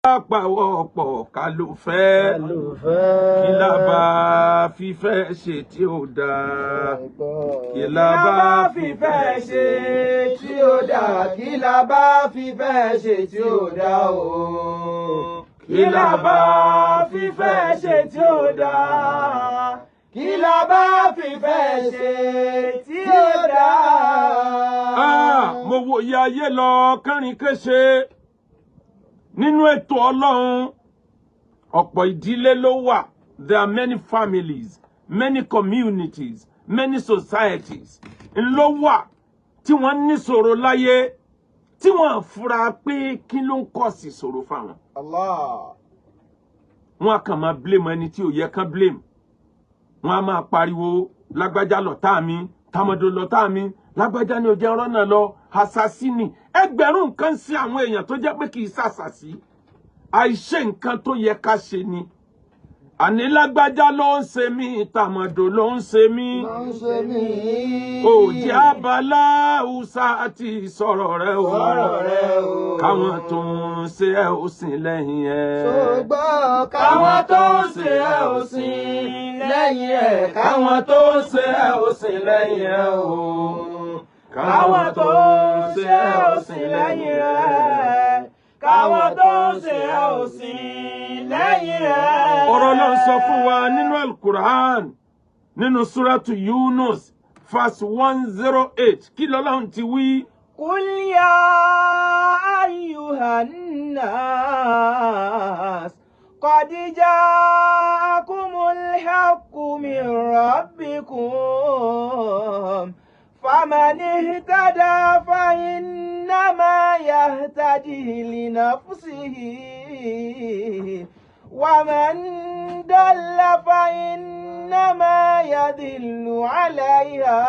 Pawọ́ pọ̀ ká ló fẹ́. Kí la bá fífẹ́ ṣe tí ó dáa? Kí la bá fífẹ́ ṣe tí ó dáa? Kí la bá fífẹ́ ṣe tí ó dáa o? Kí la bá fífẹ́ ṣe tí ó dáa? Kí la bá fífẹ́ ṣe tí ó dáa? Ah, mo wòye ayé lọ kánrin kéṣe nínú ètò Ọlọ́run. Ọ̀pọ̀ ìdílé ló wà. There are many families, many communities, many societies ló wà tí wọ́n níṣòro láyé, tí wọ́n fura pé kí ló ń kọ̀ sí ìṣòro fáwọn. Allah. Wọ́n á kàn máa blame ẹni tí ò yẹ kán blame. Wọ́n á máa pariwo, lágbájá lọ̀tá mi, tàmọ̀dò lọ̀tá mi, lágbájá ni ò jẹ́ rọ́nà lọ, àṣàṣì ni. Ẹgbẹ̀rún nǹkan sí àwọn èèyàn tó jẹ́ pé kì í ṣàṣàṣì, àìṣe nǹkan tó yẹ ká ṣe ni. Àní lágbájá ló ń ṣe mí, tàmọ̀dò ló ń ṣe mí. Ló ń ṣe mí. Òjì abala hausa àti sọ̀rọ̀ rẹ o. Sọ̀rọ̀ rẹ o. Káwọn tó ń ṣe ẹ ó sìn lẹ́yìn ẹ. Ṣùgbọ́n káwọn tó ń ṣe ẹ ò sìn lẹ́yìn ẹ̀. Káwọn tó ń ṣe ẹ ò sìn lẹ́yìn ẹ̀ o. Káwọn tó ń ṣe ẹ ò sìn lẹ́yìn rẹ̀. Káwọn tó ń ṣe ẹ ò sìn lẹ́yìn rẹ̀. Ọ̀rọ̀ ló ń sọ fún wa nínú Alukur'an, nínú Suratu Yunus, verse 108. Kí lọ́lọ́run ti wí? قل يا أيها الناس قد جاءكم الحق من ربكم، فمن اهتدى فإنما يهتدي لنفسه، ومن ضل فإنما يضل عليها،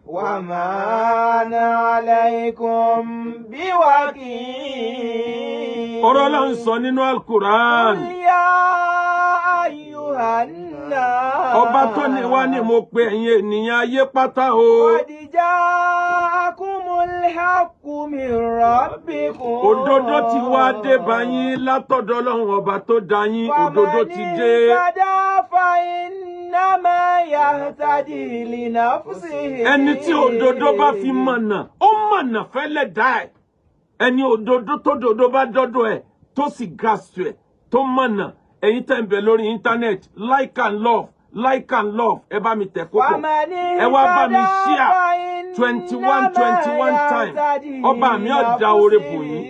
وما أنا عليكم بوكيل. Ọ̀rọ̀ ló ń sọ nínú Alukur'an. قل يا أيها الناس. Ọba tó ní wá ní mo pe ẹ̀yin ènìyàn ayé pátá o. قد جاءكم الحق من ربكم. Òdodo ti wá dé bá yín látọ̀dọ̀ Ọlọ́run Ọba tó dá yín. Òdodo ti dé. فمن اهتدى فإنما يهتدي لنفسه. Ẹni tí òdodo bá fi mọ̀nà, ó mọ̀nà fẹ́lẹ̀ dá ẹ̀. Ẹni òdodo tó dodo bá dọ́dọ̀ ẹ̀, tó sì grasp ẹ̀, tó mọ̀nà. Ẹ̀yin tẹ́ ń bẹ lórí internet, like and love, like and love. Ẹ bá mi tẹ̀ kókò. فمن Ẹ wá bá mi share 21 21 times. Ọba mi ò da oore bò yín.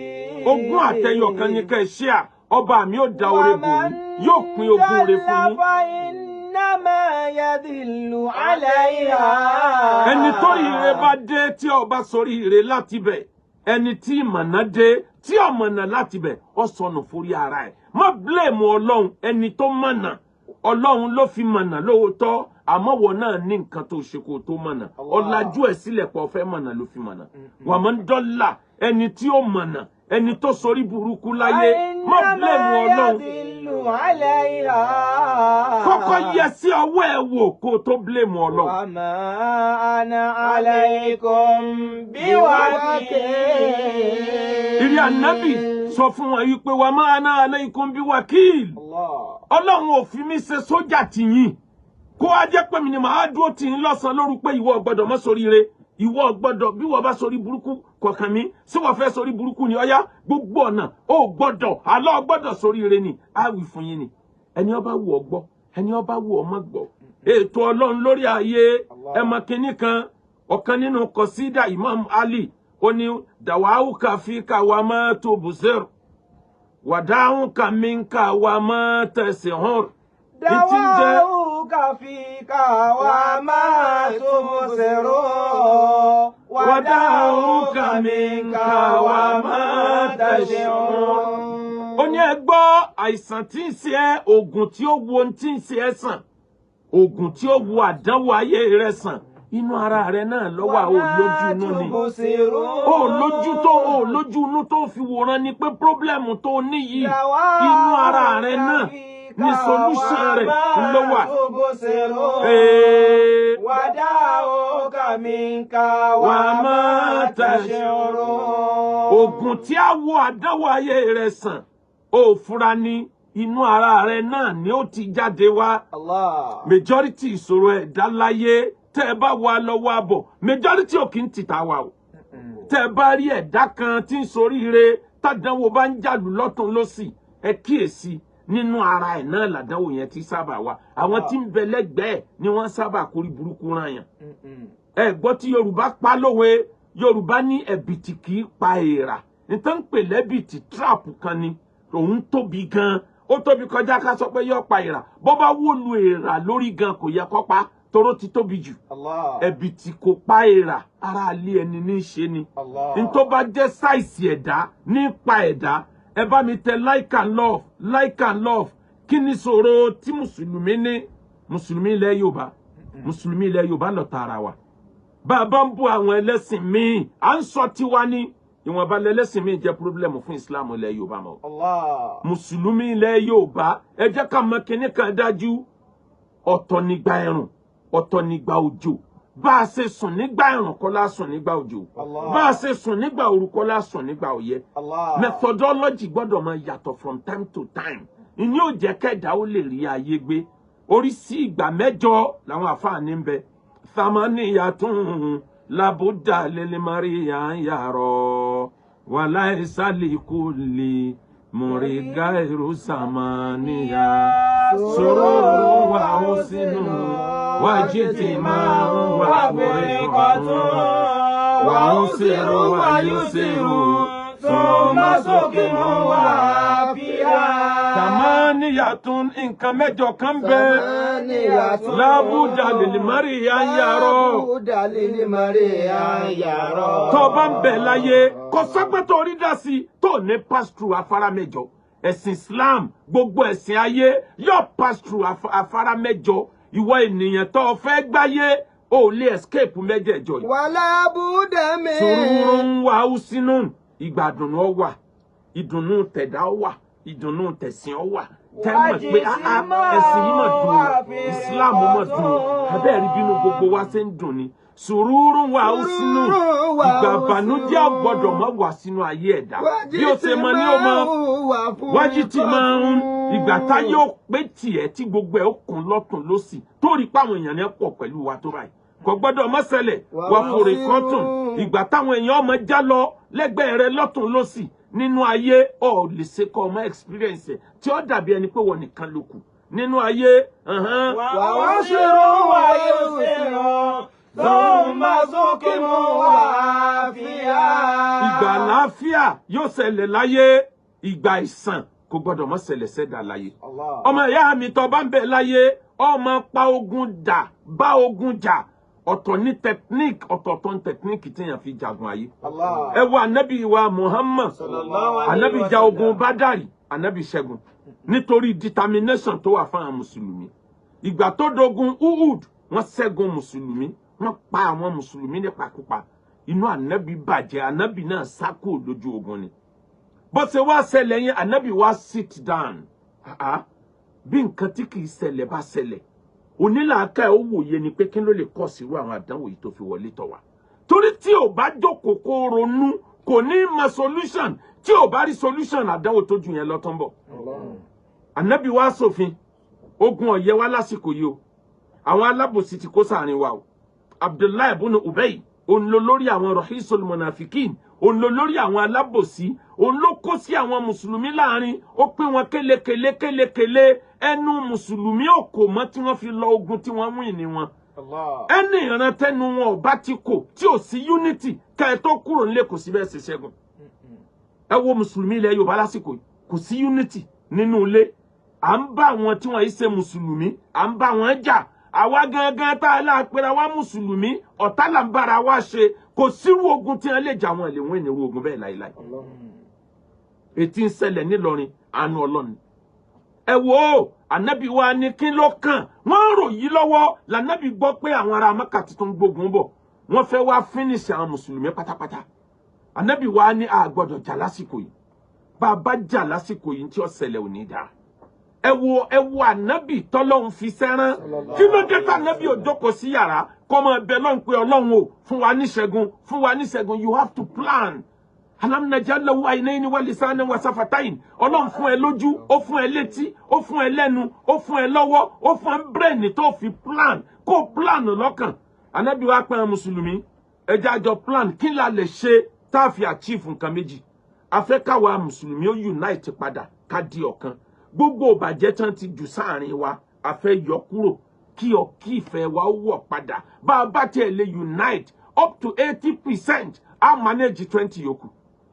Ogún àtẹyọ kan ní kẹ́ ẹ share. Ọba mi ò da oore bò yín, yóò pín ogún oore fún yín. فإنما يضل عليها. Ẹni tó rí ire bá dé, tí ọba sórí ire láti bẹ̀, ẹni tí ìmọ̀nà dé, tí ọ̀mọ̀nà láti bẹ̀, ó sọnù forí ara ẹ̀. Má blame Ọlọ́run. Ẹni tó mọ̀nà, Ọlọ́run ló fi mọ̀nà lóòótọ́, àmọ́ wọ náà ní nǹkan tó ṣe kó tó mọ̀nà. Ọ̀làjú ẹ̀ sílẹ̀ pọ̀ fẹ́ mọ̀nà ló fi mọ̀nà. Wà máa ń dọ́là ẹni tí ó mọ̀nà, ẹni tó sorí burúkú láyé, má blame Ọlọ́run. يضل عليها. Kọ́kọ́ yẹ sí ọwọ́ ẹ wò kó o tó blame Ọlọ́run. وما أنا عليكم بوكيل. Ìrì Ànábì, sọ fún wọn wípé وما أنا عليكم بوكيل. Allah. Ọlọ́run ò fi mí ṣe sójà tìyín kó wá jẹ́ pé mi ni màá dúró tì yín lọ́sàn-án lóru pé ìwọ gbọ́dọ̀ mọ́ sóríire, ìwọ gbọ́dọ̀. Bí wọ́n bá sórí burúkú kọ̀ọ̀kan mi sí, wọ́n fẹ́ sórí burúkú ni. Ọ̀yá, gbogbo ọ̀nà ó gbọ́dọ̀ àlọ́ gbọ́dọ̀ sóríire ni á wí fún yín ni. Ẹni ó bá wù ọ́ gbọ́, ẹni ó bá wù ọ́ má gbọ́. Ètò Ọlọ́run lórí ayé ẹ mọ kinní kan. Ọ̀kan nínú kọsídà Imam Ali, ó ní دواؤك فيك وما تبصر وداؤك منك وما تشعر. دواؤك فيك وما تبصر. وداؤك منك وما تشعر. Ó ní ẹ gbọ́, àìsàn tí ń ṣe ẹ́, oògùn tí ó wo ohun tí ń ṣe ẹ́ sàn, oògùn tí ó wo àdánwò ayé rẹ sàn, inú ara rẹ náà lọ́wọ́. Ò lójú inú ni, ó lójú tó, ó lójú inú tó fi wòran ni pé problem tó ní yìí, inú ara rẹ náà ní solution rẹ̀ ló wà. Wà má tash'urun. Oògùn tí a wo àdánwò ayé rẹ̀ sàn, ó fura ní inú ara rẹ̀ náà ni ó ti jáde wá. Allah. Majority ìṣòro ẹ̀dá láyé, tẹ́ ẹ bá wà lọ́wọ́ àbọ̀, majority ò kí ń tìta wa o. Tẹ́ ẹ bá rí ẹ̀dá kan tí ń soríire, tàdánwò bá ń jàlù lọ́tún lọ́sì, ẹ kíyèsí, nínú ara ẹ̀ náà làdánwò yẹn ti sábà wà. Àwọn tí ń bẹ lẹ́gbẹ̀ẹ́ ni wọ́n sábà kórí burúkú ràn yàn. Ẹ gbọ́ tí Yorùbá pa lówe, Yorùbá ní ẹ̀bìtì kì í pa èèrà. Nítorí ń pè lẹ́bìtì, trap kan ni, òun tóbi gan, ó tóbi kọjá ká sọ pé yóò pa èèrà. Bó bá wó lu èèrà lórí gan, kò yẹ kó pa, toró ti tóbi jù. Allah. Ẹ̀bìtì kò pa èèrà, ara alé ẹni ní í ṣe ni. Allah. Ntọ́ bá jẹ́ size ẹ̀dá nípa ẹ̀dá, ẹ bá mi tẹ like and love, like and love. Kí ni ṣòro tí mùsùlùmí ní? Mùsùlùmí ilẹ̀ Yorùbá, mùsùlùmí ilẹ̀ Yorùbá lọ tààrà wa. Bá a bá ń bú àwọn ẹlẹ́sìn míì, à ń sọ tiwa ní ìwọ̀nba lẹ́lẹ́sìn míì jẹ́ problem fún Islam ilẹ̀ Yorùbá mọ́. Allah. Mùsùlùmí ilẹ̀ Yorùbá, ẹ jẹ́ ká mọ̀ kinní kan dájú: ọ̀tọ̀ nígbà ẹ̀rùn, ọ̀tọ̀ nígbà òjò. Bá a ṣe sùn nígbà ẹ̀rùn kọ́ la sùn nígbà òjò. Allah. Bá a ṣe sùn nígbà òru kọ́ la sùn nígbà ọyẹ́. Allah. Methodology gbọ́dọ̀ máa yàtọ̀ from time to time. Ìní ò jẹ́ kẹ́dà ó lè rí ayé gbé. Oríṣi ìgbà 8 làwọn àfáàní ń bẹ. Thamaniyatun labudda lil mariya yàrá wàláìsá likulli mùrìgá samaniya sururu wa husnu wajtima'un wa furqatun wa usiru wa yusiru thumma suqmun wa afiya. Thamaniyatun, nǹkan 8 kan bẹ. Lábúdà lil mari an yàrá. Lábúdà lil mari an yàrá. Tó bá ń bẹ láyé, kò sọ́gbẹ́ tó rí dá sí tó ní pass through afárá 8. Ẹ̀sìn Islam, gbogbo ẹ̀sìn ayé yóò pass through afárá 8. Ìwọ ènìyàn tó fẹ́ gbáyé, ò lè escape mẹ́jẹ̀ẹ̀jọ yìí. Wàlá búdà mi. Sururun wa husnun, ìgbà dùnú ọ wà, ìdùnnú tẹ̀dá ọ wà, ìdùnnú tẹ̀sìn ọ wà. Tẹ́ mọ̀ pé ẹ̀sìn yìí mà dùn, Islam mà dùn, abẹ́rẹ́ bínú gbogbo wa ṣe ń dùn ni. Sururun wa husnun, ìgbà ìbànújẹ́ gbọ́dọ̀ má wà sínú ayé ẹ̀dá. Bí ó ṣe mọ ní ó mọ wájú tí máa ń ìgbà tá yóò pé tiẹ̀ tí gbogbo ẹ̀ ó kún lọ́tún lọ́sì, tó rí páwọn èèyàn ní pọ̀ pẹ̀lú wa tó báyìí. Kò gbọ́dọ̀ má ṣẹlẹ̀. Wà fòrè kọ́tùn, ìgbà táwọn èèyàn ọmọ já lọ lẹ́gbẹ̀ẹ́ rẹ lọ́tún lọ́sì nínú ayé, ọ̀ lè ṣe kọ́ ọmọ experience ẹ̀ tí ó dàbí ẹni pé wọ́n nìkan ló kù nínú ayé. Wà á ṣèrò wà yóò ṣèrò thumma suqmun wa afiya. Ìgbà àlàáfíà yóò ṣẹlẹ̀ láyé, ìgbà ìsàn kò gbọ́dọ̀ má ṣẹlẹ̀ sẹ́dá láyé. Ọmọ ìyá mi tó bá ń bẹ láyé, ọmọ pa ogun dà, bá ogun jà. Ọ̀tọ̀ ní technique, ọ̀tọ̀ọ̀tọ̀ ní technique téèyàn fi jagun ayé. Ẹ wo anabi wa Muhammad, anabi ja ogun Bádàrí, anabi ṣẹ́gun nítorí determination tó wà fún àwọn mùsùlùmí. Ìgbà tó dogun Uhud, wọ́n ṣẹ́gun mùsùlùmí, wọ́n pa àwọn mùsùlùmí nípakúpa. Inú anabi bàjẹ́, anabi náà sá kúrò lójú ogun ni. Bó ṣe wá ṣẹlẹ̀ yẹn, anabi wá sit down. Bí nǹkan tí kìí ṣẹlẹ̀ bá ṣẹlẹ̀, onílàákà ẹ̀ ó wòye ni pé kí ló lè kọ́ sírú àwọn àdánwò yìí tó fi wọlé tọ̀ wá. Torí tí ò bá jókòó kó ronú, kò ní mọ solution. Tí ò bá rí solution, àdánwò tó ju yẹn lọ tó ń bọ̀. Anabi wá sófin, ogun ọ̀yẹ́ wá lásìkò yìí o, àwọn alábòsí ti kó sáàrin wa o. Abdullahi ibn Ubay, òun ló lórí àwọn rahisul munafikin, òun ló lórí àwọn alábòsí, òun ló kó sí àwọn mùsùlùmí láàrin, ó pín wọn kélekèlé kélekèlé. Ẹnu mùsùlùmí ò kò mọ́ tí wọ́n fi lọ ogun tí wọ́n wìn ní wọn. Ẹni ìran tẹnu wọn ò bá ti kò tí ò sí unity, ká ẹ tó kúrò nílé, kò sí bẹ́ẹ̀ ṣe ṣẹ́gun. Ẹ wo mùsùlùmí ilẹ̀ Yorùbá lásìkò yìí, kò sí unity nínú ilé. À ń bá àwọn tí wọ́n yìí ṣe mùsùlùmí, à ń bá wọn jà. Àwa gangan tá a lápẹ́ra wa mùsùlùmí, ọ̀tá là ń bára wa ṣe. Kò sírú ogun tí wọ́n lè jà, wọn lè wọ́n ìnirú ogun bẹ́ẹ̀ láìláì. Ètí ń ṣẹlẹ̀ nílọrin, àánú Ọlọ́run. Ẹ wo ànábì wa ní kí ló kàn wọ́n ń rò yí lọ́wọ́, lànábì gbọ́ pé àwọn ará Mẹ́kà tuntun gbógun bọ̀, wọ́n fẹ́ wá finish àwọn mùsùlùmí pátápátá. Ànábì wa ní a gbọ́dọ̀ jà lásìkò yìí. Bá a bá jà lásìkò yìí, tí ó ṣẹlẹ̀ ò ní dáa. Ẹ wo, ẹ wo ànábì tọ́lọ́hún fi sẹ́rán. Kí ló dé tànábì ò jókòó sí yàrá kọ́ máa bẹ lọ́hùn pé Ọlọ́run ò fún wa níṣẹ́gun, fún wa níṣẹ́gun? You have to plan. Alam naj'al lahu aynayni wa lisanan wa safatayn. Ọlọ́run fún ẹ lójú, ó fún ẹ létí, ó fún ẹ lẹ́nu, ó fún ẹ lọ́wọ́, ó fún ẹ brain tó fi plan, kó plan lọ́kàn. Ànábì wa pẹ́ mùsùlùmí, ẹ jẹ́ àjọ plan. Kí la lè ṣe tá a fi achieve nǹkan méjì? A fẹ́ káwa mùsùlùmí ó unite padà, ká di ọ̀kan. Gbogbo ìbàjẹ́ tán ti jù sáàrin wa, a fẹ́ yọ kúrò kí ọ kí ìfẹ́ wa ó wọ̀ padà. Bá a bá tiẹ̀ lè unite up to 80%, á manage 20 yòókù.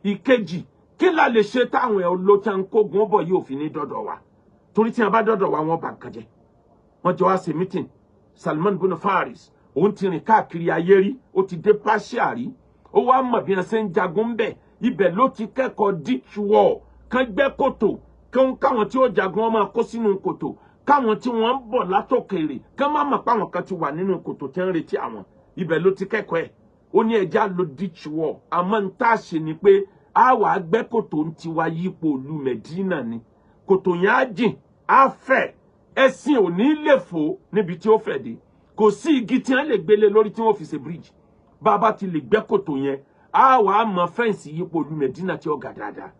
Ìkejì, kí la lè ṣe táwọn ẹ̀ ló tán kógun bọ̀ yóò fi ní dọ́dọ̀ wa? Torí tí wọn bá dọ́dọ̀ wa, wọ́n bà nǹkan jẹ́. Wọ́n jọ wá ṣe meeting. Salman bin Faris, òun ti rìn káàkiri ayé rí, ó ti dé Persia rí, ó wá mọ̀ bí wọ́n ṣe ń jagun bẹ̀. Ibẹ̀ ló ti kẹ́kọ̀ọ́ ditch war, kán gbẹ́ kòtò, káwọn tí ó jagun wọn máa kó sínú kòtò, káwọn tí wọ́n ń bọ̀ látòkèrè kán má mọ̀ páwọn kan ti wà nínú kòtò tí ń retí àwọn. Ibẹ̀ ló ti kẹ́kọ̀ọ́ ẹ̀. Ó ní ẹja lo ditch war, àmọ́ ń tá a ṣe ni pé a wàá gbẹ́ kòtò ń tiwa yípo ìlú Mẹ̀dínà ni. Kòtò yẹn á jìn, á fẹ̀, ẹṣin ò ní lè fò níbi tí ó fẹ̀ dé. Kò sí igi tí wọ́n lè gbélé lórí tí wọ́n fi ṣe bridge. Bá a bá ti lè gbẹ́ kòtò yẹn, á wàá mọ fence yípo ìlú Mẹ̀dínà tí ó ga dáadáa.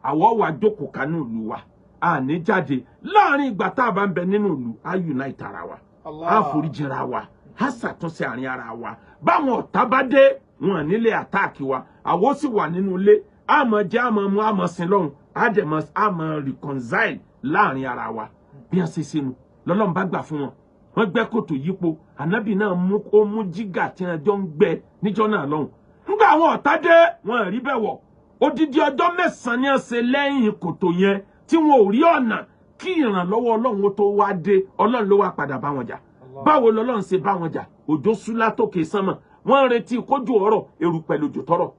Àwọ̀ wà jókòó kanú ìlú wa, a ní jáde. Láàrin ìgbà tá a bá ń bẹ nínú ìlú, á unite ara wa, á foríjìra wa, á ṣàtúnṣe àárín ara wa. Báwọn ọ̀tá bá dé, wọn nílé attack wa. Àwọn sì wà nínú ilé, á mọ jẹ, á mọ mu, á mọ sin lọ́hùn, á dẹ̀ mọ, á mọ reconcile láàrin ara wa. Bí wọ́n ṣe ṣe nu lọ́lọ́run bá gbà fún wọn. Wọ́n gbẹ́ kòtò yípo. Ànábì náà mú, ó mú jígà tí wọ́n jọ ń gbẹ́ níjọ́ náà lọ́hùn. Nígbà àwọn ọ̀tá dé, wọn rí bẹ́ẹ̀ wọ̀. Odidi ọjọ́ 9 ní ọ̀sẹ̀ lẹ́yìn kòtò yẹn tí wọn ò rí ọ̀nà kí ìrànlọ́wọ́ Ọlọ́run ó tó wá dé. Ọlọ́run ló wá padà bá wọn jà. Báwo lọ́lọ́run ṣe bá wọn jà? Òjò sú látòkè sánmọ̀. Wọ́n ń retí kójú ọ̀rọ̀, erùpẹ̀ lòjò tọrọ.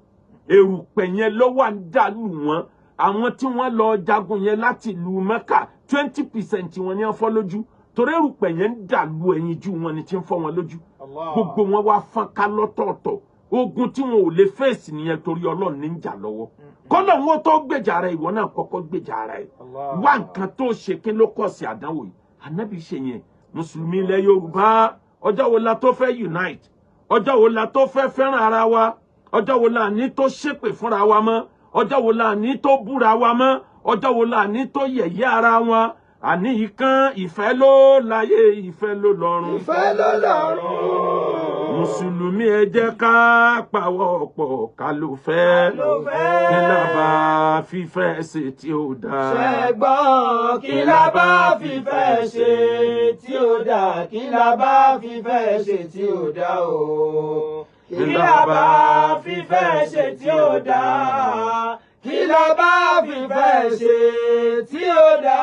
Erùpẹ̀ yẹn ló wà ń dàlù wọn. Àwọn tí wọ́n lọ jagun yẹn láti ìlú Mẹ́kà, 20% wọn ni wọ́n fọ́ lójú, torí erùpẹ̀ yẹn ń dàlù ẹyinjú wọn ni tí ń fọ́ wọn lójú. Gbogbo wọn wá fọ́n ká lọ́tọ̀ọ̀tọ̀. Ogun tí wọn ò lè fèsì nìyẹn, torí Ọlọ́run ní ń jà lọ́wọ́. Kọ́lọ̀ wọn tó gbèjà rẹ, ìwọ náà kọ́kọ́ gbèjà rẹ. Wá nǹkan tó ṣe. Kí ló kọ̀ sí àdánwò yìí? Ànábì ṣe yẹn. Mùsùlùmí ilẹ̀ Yorùbá, ọjọ́ wo la tó fẹ́ unite? Ọjọ́ wo la tó fẹ́ fẹ́ràn ara wa? Ọjọ́ wo la ní tó ṣépè fúnra wa mọ́? Ọjọ́ wo la ní tó búra wa mọ́? Ọjọ́ wo la ní tó yẹ̀yẹ́ ara wọn? Àní ìkan ìfẹ́ ló láyé, ìfẹ́ ló lọ́run. Ìfẹ́ ló lọ́run. Mùsùlùmí, ẹ jẹ́ ká pawọ́ pọ̀, ká ló fẹ́. Ló fẹ́. Kí la bá fífẹ́ ṣe tí ó dáa? Ṣẹ̀gbọ́n, kí la bá fífẹ́ ṣe tí ó dá? Kí la bá fífẹ́ ṣe tí ó dá o? Kí la bá fífẹ́ ṣe tí ó dá? Kí la bá fífẹ́ ṣe tí ó dá?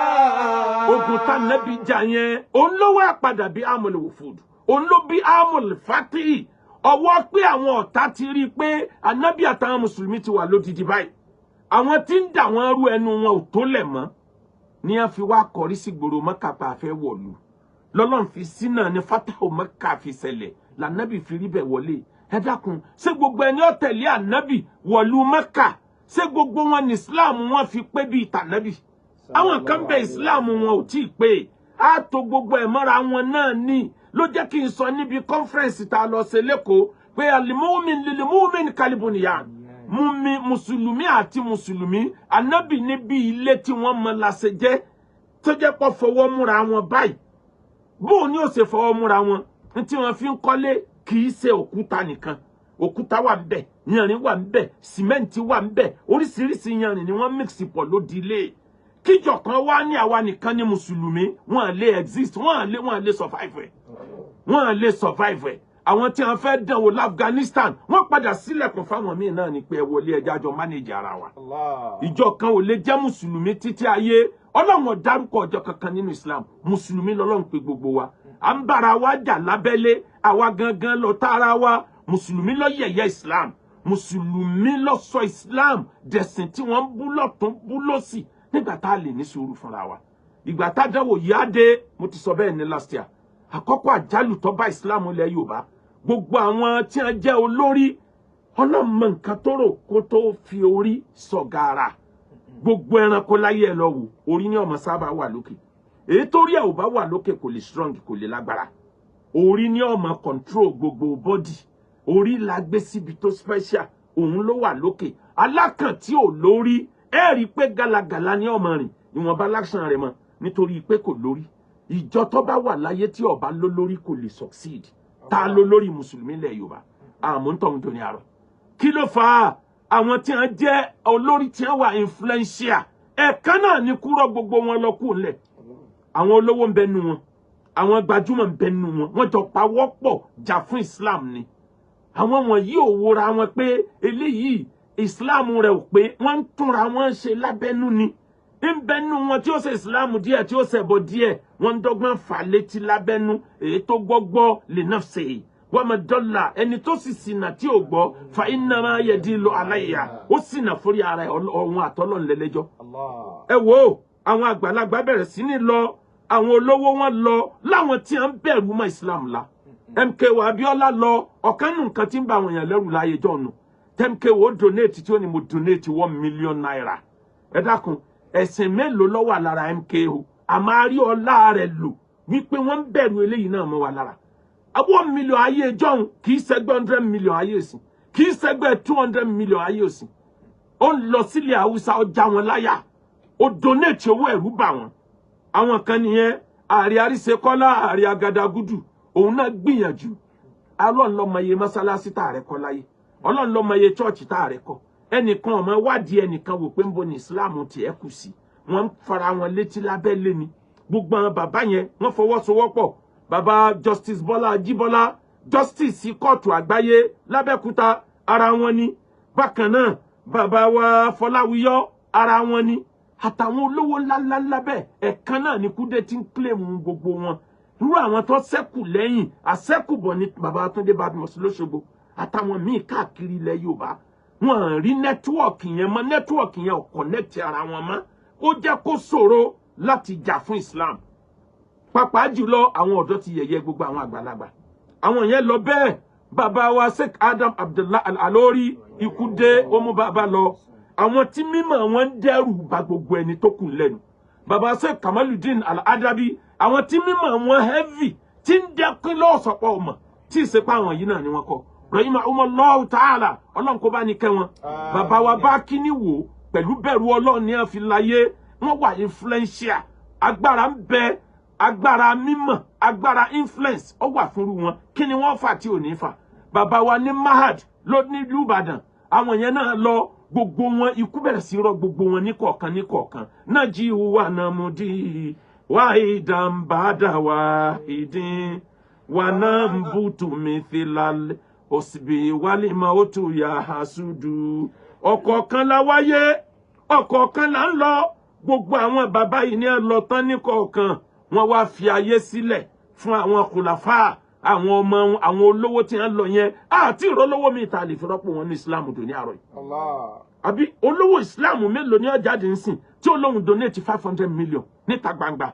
Ogun tá nẹ́bí jà yẹn, òun ló wá padà bí Amul Wufud, òun ló bí Amul Fatihi. Ọwọ́ pé àwọn ọ̀tá ti rí i pé ànábì àtàwọn mùsùlùmí ti wà lódìdí báyìí, àwọn tí ń dà wọ́n rú ẹnu wọn ò tó lẹ̀ mọ́ ní wọ́n fi wá kọrí sí gbòòrò Mẹ́kà pa àfẹ́ wọ̀lú. Lọ́lọ́run fi sínà ní fatahu Mẹ́kà fi ṣẹlẹ̀, lànàbì fi rí bẹ̀ wọlé. Ẹ dákun, ṣé gbogbo ẹni ó tẹ̀lé ànábì wọ̀lú Mẹ́kà, ṣé gbogbo wọn ní Islam wọn fi pé bíi tànábì? Àwọn kan bẹ, Islam wọn ò tí ì pé. Á tó gbogbo ẹ̀ mọ́ra wọn náà ní ló jẹ́ kí n sọ níbi conference tá a lọ ṣe lẹ́kọ̀ọ́ pé al-mu'min lil-mu'min kal-bunyan. Mumi mùsùlùmí àti mùsùlùmí, ànábì níbi ilé tí wọ́n mọ láṣẹ jẹ́ tó jẹ́ pọ̀ fọwọ́ múra wọn báyìí. Bóun ni ó ṣe fọwọ́ múra wọn ní tí wọ́n fi ń kọ́lé? Kì í ṣe òkúta nìkan. Òkúta wà ńbẹ̀, yanrìn wà ńbẹ̀, sìmẹ́ǹtì wà ńbẹ̀, oríṣiríṣi yanrìn ni wọ́n mix pọ̀ lódì ilé. Kíjọ kan wá ní àwa nìkan ní mùsùlùmí, wọ́n lè exist, wọ́n lè survive ẹ̀, wọ́n lè survive ẹ̀. Àwọn tí wọ́n fẹ́ dánwò l'Afghanistan, wọ́n padà sílẹ̀kùn fáwọn míì náà ní pé ẹ wọlé, ẹjá jọ manage ara wa. Ìjọ kan ò lè jẹ́ mùsùlùmí títí ayé. Ọlọ́run ò dárúkọ ọjọ́ kankan nínú Islam. Mùsùlùmí lọ́lọ́run pé gbogbo wa. À ń bára wa jà lábẹ́lé, àwa gangan lọ tààrà wa. Mùsùlùmí ló yẹ̀yẹ́ Islam, mùsùlùmí ló sọ Islam dẹ̀sìn tí wọ́n ń bú lọ́tún, bú lọ́sì, nígbà tá a lè ní sùúrù fúnra wa. Ìgbà tádánwò yìí á dé, mo ti sọ bẹ́ẹ̀ ní last year, àkọ́kọ́ àjálù tó bá Islam ilẹ̀ Yorùbá, gbogbo àwọn tí wọ́n jẹ́ olórí, ọlọ́mọ nǹkan tó rò kó tó fi orí sọ̀gàrà. Gbogbo ẹranko láyé, ẹ lọ wò, orí ní ọmọ sábà wà lókè. Èyí tó rí ẹ̀ ò bá wà lókè kò lè strong, kò lè lágbára. Orí ní ó máa control gbogbo body. Orí la gbé síbi tó special, òun ló wà lókè. Alákàn tí ò lórí, ẹ rí i pé gàlagàla ní ọmọ rìn, ìwọ̀nba láṣàn rẹ̀ mọ́, nítorí pé kò lórí. Ìjọ tó bá wà láyé tí ó bá lólórí kò lè succeed. Ta ló lórí mùsùlùmí ilẹ̀ Yorùbá? Àmọ́ ń tọ̀hún tó ní àárọ̀. Kí ló fà á? Àwọn tí wọ́n jẹ́ olórí tí wọ́n wà influential, ẹ̀ẹ̀kan náà ní kúrọ̀ gbogbo wọn lọ kú ńlẹ̀. Àwọn olówó ń bẹ nu wọn, àwọn gbajúmọ̀ ń bẹ nu wọn, wọ́n jọ pawọ́pọ̀ jà fún Islam ni. Àwọn wọ̀nyí ò wora wọn pé eléyìí Islam rẹ̀ ò pé, wọ́n ń túnra wọn ṣe lábẹ́nú ni. Ń bẹnu wọn tí ó ṣe Islam díẹ̀, tí ó ṣẹbọ díẹ̀, wọ́n ń dọ́gbọ́n fà létí lábẹ́nú. Èyí tó gbọ́gbọ́ lè náà ṣe wọ́n mọ dọ́là, ẹni tó sì ṣìnà tí ò gbọ́, fa innama yadilu alayya, ó ṣìnà fórí ara ẹ̀, ọ̀hún àtọ́lọ́nlẹ́lẹ́jọ́. Ẹ wo àwọn àgbàlagbà bẹ̀rẹ̀ sí ní lọ, àwọn olówó wọn lọ, láwọn tí wọ́n bẹ̀rù mọ́ Islam la. MKO Abiola lọ. Ọ̀kan nù nǹkan tí ń bá àwọn èèyàn lẹ́rù láyé jọ̀nù, MKO donate tí ó ní mo donate ₦1 million. Ẹ dákun, ẹ̀sìn mélòó ló wà lára MKO? Àmọ́ a rí ọlá rẹ̀ lò wípé wọ́n ń bẹ̀rù eléyìí náà mọ́ wa lára. 1 million ayé jọ̀hún kì í ṣẹgbẹ́ 100 million ayé òsìn, kì í ṣẹgbẹ́ 200 million ayé òsìn. Ó ń lọ sílẹ̀ Haúsá, ọjà wọn láyà, ó donate owó, ẹ̀rú bà wọ́n. Àwọn kan nìyẹn. Ààrẹ Àríṣekọ́lá, ààrẹ Agadagudu, òun náà gbìyànjú. Ọlọ́run ló mọ iye mọ́sálásí tá ààrẹ kọ́ láyé, Ọlọ́run ló mọ iye church tá ààrẹ kọ́. Ẹnìkan ọmọ wádìí ẹnìkan wò pé ń bo ní Islam tiẹ̀ kù sí. Wọ́n ń fara wọn létí lábẹ́lé ni. Gbogbo àwọn bàbá yẹn, wọ́n fọwọ́sowọ́pọ̀. Bàbá Justice Bọ́lá Ajíbọ́lá, Justice kóòtù àgbáyé lábẹ́òkúta, ara wọn ni. Bákan náà, bàbá wa Fọláwíyọ, ara wọn ni, àtàwọn olówó ńláńláńlá bẹ́ẹ̀. Ẹ̀kan náà ni Kúdé tí ń claim gbogbo wọn. Irú àwọn tó ṣẹ́kù lẹ́yìn àṣẹ́kùbọ̀ ní bàbá Túndé Badmus lóṣogbo, àtàwọn míì káàkiri ilẹ̀ Yorùbá. Wọn rí network yẹn mọ́, network yẹn ò connect ara wọn mọ́. Ó jẹ́ kó ṣòro láti jà fún Islam, pàápàá jùlọ àwọn ọ̀dọ́ ti yẹ̀yẹ́ gbogbo àwọn àgbàlagbà. Àwọn yẹn lọ bẹ́ẹ̀. Bàbá wa Sheikh Adam Abdullah Al-Alori, ikú dé, ó mú bàbá lọ. Àwọn tí mímọ̀ wọn ń dẹ́rù bà gbogbo ẹni tó kù lẹ́nu, bàbá Sheikh Kamaludin Al-Adabi, àwọn tí mímọ̀ wọn heavy, tí ń dẹ́kun lọ́sọ̀pọ̀ ọmọ tí ìsepá, àwọn yìí náà ni wọ́n kọ́. Rahimahumullahu ta'ala, Ọlọ́run kó bá ní kẹ́ wọn. Bàbá wa bá kíní wò pẹ̀lú bẹ̀rù Ọlọ́run ní wọ́n fi láyé, wọ́n wà influential. Agbára ń bẹ, agbára mímọ̀, agbára influence ó wà fúnru wọn. Kí ni wọ́n fà tí ò ní fà? Bàbá wa ní Mahad ló nílùú Ìbàdàn, àwọn yẹn náà lọ. Gbogbo wọn, ikú bẹ̀rẹ̀ sí rọ gbogbo wọn ní kọ̀ọ̀kan ní kọ̀ọ̀kan náà. Jí wà náà mú dí wáhídàn bàdà wáhídìn wà náà ń bùtù mi fìlàlẹ̀ òsibí wálé máa ó tù yà hasudu. Ọ̀kọ̀ọ̀kan la wáyé, ọ̀kọ̀ọ̀kan là ń lọ. Gbogbo àwọn bàbá yìí ní ẹ lọ tán ní kọ̀ọ̀kan, wọ́n wá fi ayé sílẹ̀ fún àwọn kùlàfà, àwọn ọmọ wọn, àwọn olówó tí wọ́n lọ yẹn. Àti ìrọlọ́wọ́ mi ta lè fi rọ́pò wọn ní Islam tó ní àárọ̀ yìí. Allah. Àbí olówó Islam mélòó ní ọjà ń sìn tí olóhùn donate 500 million níta gbangba?